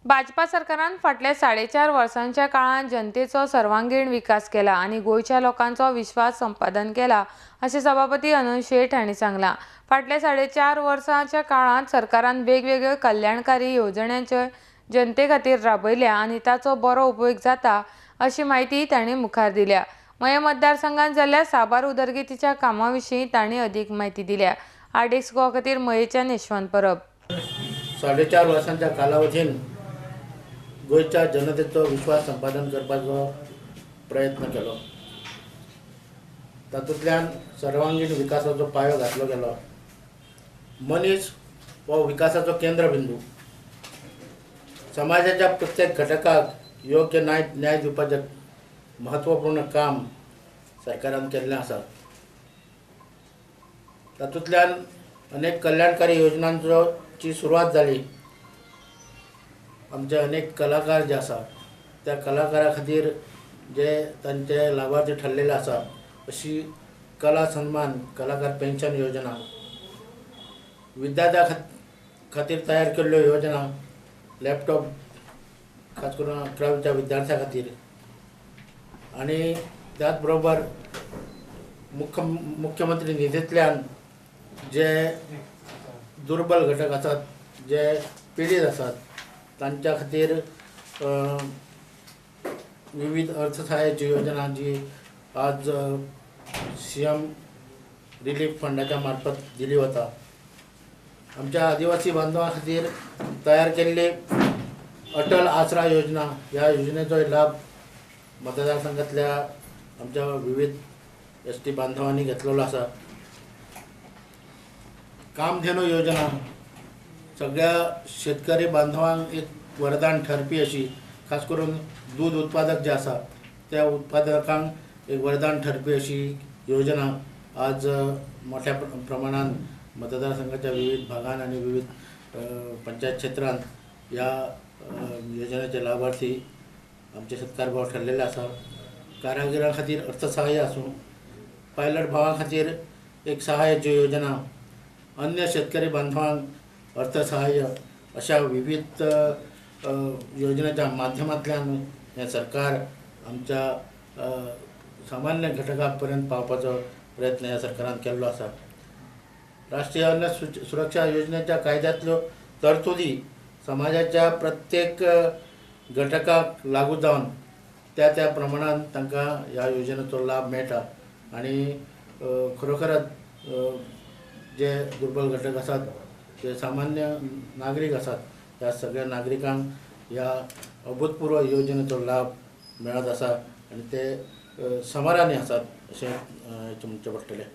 भाजपा सरकारान फाटल्या 4.5 वर्सांच्या काळांत जनतेचो सर्वांगीण विकास केला आनी गोंयच्या लोकांचो विश्वास संपादन केला अशें सभापती अनंत शेट हांणी सांगलां. फाटल्या 4.5 वर्सांच्या काळांत सरकारान वेगवेगळ्यो कल्याणकारी येवजण्यांचे जनते खातीर राबयल्या आनी ताचो बरो उपयोग जाता अशी म्हायती तांणी मुखार दिल्या. मयें मतदारसंघात जाल्ल्या साबार उदरगतीच्या कामां विशीं तांणी अदीक म्हायती दिल्या. आरडीएक्स गोवा खातीर मयेंच्यान यशवंत परब. 4.5 वर्सांच्या कालावधीन गोंयच्या जनतेचो विश्वास संपादन करपाचो प्रयत्न केलो. तातूंतल्यान सर्वांगीण विकासाचो पायो घातलो गेलो. मनीस हो विकासाचो केंद्रबिंदू. समाजाच्या प्रत्येक घटकाक योग्य न्याय दिवपाचें महत्वपूर्ण काम सरकारान केल्लें आसा. तातूंतल्यान अनेक कल्याणकारी योजनांची सुरवात जाली. आमचे अनेक कलाकार जे आसा त्या कलाकारा खातीर जे तांचे लाभार्थी ठरलेले आसा अशी कला सन्मान, कलाकार पेन्शन योजना, विद्यार्थ्यां खातीर तयार केल्ल्यो योजना, लॅपटॉप खास करून 11वीच्या विद्यार्थ्यां खातीर, आनी त्याच बरोबर मुख्यमंत्री निधींतल्यान जे दुर्बल घटक आसात, जे पिडीत आसात तांच्या खातीर विविध अर्थसहाय्याची योजना जी आज सीएम रिलीफ फंडाच्या मार्फत दिली वता. आमच्या आदिवासी बांधवां खातीर तयार केल्ली अटल आसरा योजना, ह्या योजनेचोय लाभ मतदारसंघातल्या आमच्या विविध एस टी बांधवांनी घेतलेलो आसा. कामधेनू योजना सगळ्या शेतकरी बांधवांक एक वरदान ठरपी अशी, खास करून दूध उत्पादक जे आसा त्या उत्पादकांक एक वरदान ठरपी अशी योजना आज मोठ्या प्रमाणात मतदारसंघाच्या विविध भागान आनी विविध पंचायत क्षेत्रांत ह्या योजनेचे लाभार्थी आमचे शेतकार भाव ठरलेले आसा. कारागिरां खातीर अर्थसहाय्य आसूं, पायलट भावां खातीर एक सहाय्याची योजना, अन्य शेतकरी बांधवांक अर्थसहाय्य अशा विविध योजनेच्या माध्यमांतल्यान हें सरकार आमच्या सामान्य घटका पर्यंत पावपाचो प्रयत्न ह्या सरकारान केल्लो आसा. राष्ट्रीय अन्न सुरक्षा योजनेच्या कायद्यांतल्यो तरतुदी समाजाच्या प्रत्येक घटकाक लागू जावन त्या त्या प्रमाणान तांकां ह्या योजनेचो लाभ मेळटा आनी खरोखरच जे दुर्बल घटक आसात, जे सामान्य नागरीक आसात, त्या सगळ्या नागरिकांक ह्या अभूतपूर्व योजनेचो लाभ मेळत आसा आनी ते समाधानी आसात अशें म्हणचें पडटलें.